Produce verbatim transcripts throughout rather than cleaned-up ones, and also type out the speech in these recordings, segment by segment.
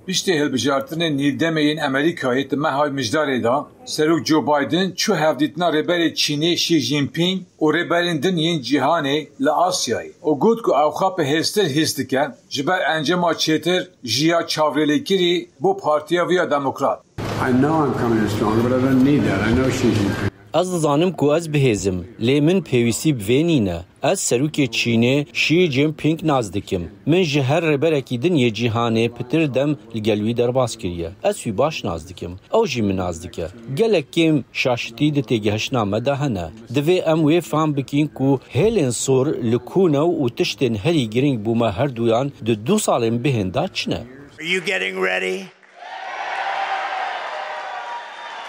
Piştî hilbijartinên nîvdemê yên Amerîkayê di meha Mijdarê de, Serok Joe Biden çû hevdîtina Rêberê Çînê Xi Jinping û rêberên din yên cîhanê li Asyayê û got ku ew xwe bi hêztir hîs dike ji ber encama çêtir ji ya çavrêlêkirî bo partiya wî ya demokrat. I know I'm coming in strong, but I don't need that. I know Xi Jinping. Ez dizanim ku ez bihêzim, lê min pêwîstî bi vê nîne. Ez serokê Çînê Xi Jinping nas dikim. Min ji her rêberekî din yê cîhanê pitir dem li gel wî derbas kiriye. Ez wî baş nas dikim. Ew jî min nas dike. Gelek kêm şaşitî di têgihiştina me de hene. Divê em wê fam bikin ku hêlên sor li ku ne û tiştên herî girîng bo me herduyan di du salên bihên de çi ne. Are you getting ready?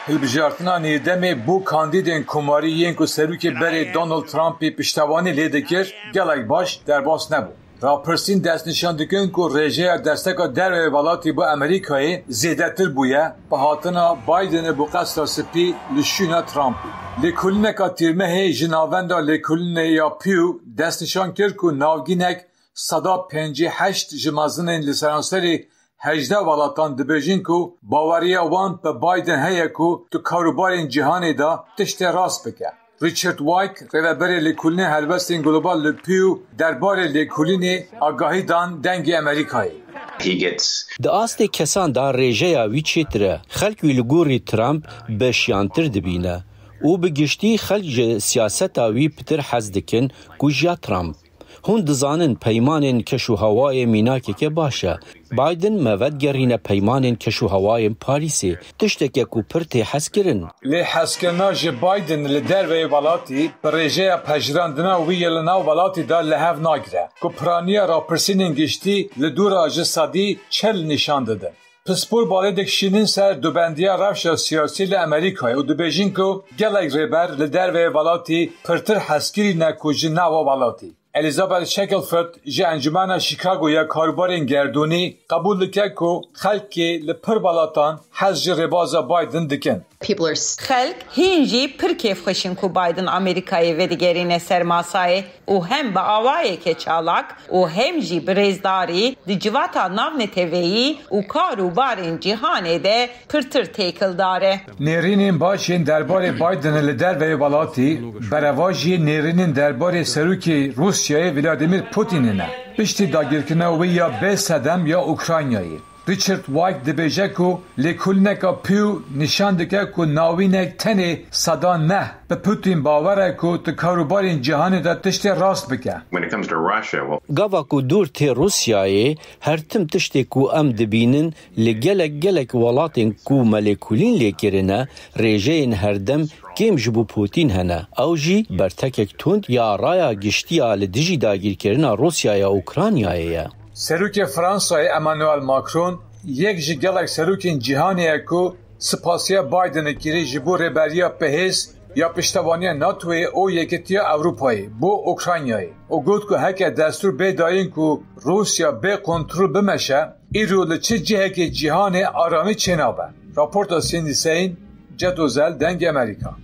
Hilbijartina nêdemê bo kandîdên komarî yên ku serokê berê Donald Trumpî piştevanî lê dikir, gelek baş derbas nebû. Rapirsîn destnîşan dikin ku rêjeya desteka derveyê welatî bo Amerîkayê zêdetir bûye, bi hatina Bidenê bo Qesra Spî li şûna Trumpî. Lêkolîneka tîrmehê ji navenda lêkolînê ya Pew destnîşan kir ku navgînek seda pêncî heşt ji mezinên li seranserî hejdeh welatan dibêjin ku baweriya wan bi Biden heye ku di karûbarên cîhanê de tiştê rast bike. Richard Wyke, rêveberê lêkolînê helbestên global li Pew, derbarê lêkolînê agahî dan Dengê Amerîkayê. He gets Di astê kesan de rêjeya wî çêtir e. Xelk wî li gorî Trump bi şiyantir dibîne û bi giştî xelk ji siyaseta wî pitir hez dikin ku ji ya Trump. Hûn dizanin peymanên keşûhewayê mînakeke baş e. Biden me vedigerîne peymanên keşûhewayên Parîsê, tişteke ku pir tê hezkirin. Lê hezkirina ji Biden li derveyê welatî bi rêjeya pejirandina wî yê li nav welatî de li hev nagire, ku piraniya rapirsînên giştî li dûra ji sedî çil nîşan didin. Pispor balê dikişînin ser dubendiya rewşa siyasî li Amerîkayê û dibêjin ku gelek rêber li derveyê welatî pirtir hezkirî ne ku ji nava welatî. Elizabeth Shackelford ji Encûmena Chicago ya Karûbarên Gerdûnî qebûl dike ku xelkê li pir welatan hez ji rêbaza Biden dikin. People are s- Xelk hîn jî pir kêfxweş in ku Biden Amerîkayê vedigerîne ser masayê û hem bi awayeke çalak û hem jî bi rêzdarî di civata navneteweyî û kar û barên cîhanê de pirtir têkildar e. Nêrînên baş yên derbarê Bidenê li derveyê welatî, berevajiyê nêrînên derbarê serokê Rûsyayê Vladimir Putinê ne. Piştî dagirkirina wê ya bê sedem ya Ukraynayê, Richard Wyke dibêje ku lêkolîneka Pew nîşan dike ku navînek tenê seda neh bi Putin bawer e ku di karûbarên cîhanê de tiştê rast bike. When it comes to Russia, well, Gava ku dûr tê Rûsyayê, her tim tiştê ku em dibînin, li gelek gelek welatên ku me lêkolîn lê kirine, rêjeyên herdem kêm ji bo Putin hene. Ew jî bertekek tund ya raya giştî ya li dijî dagirkirina Rûsya ya Ukraynayê ye. Serokê Fransayê Emmanuel Macron yek ji gelek serokên cîhanê ye ku spasiya Bidenê kirî ji bo rêberiya bihêz ya piştevaniya NATOyê û Yekîtiya Ewropayê bo Ukraynayê û got ku heke destûr bê dayîn ku Rûsya bê kontrol bimeşe, îro li çi cihekê cîhanê aramî çênabe. Raporta Cindy Saine, Ced Ozel, Dengê Amerîka.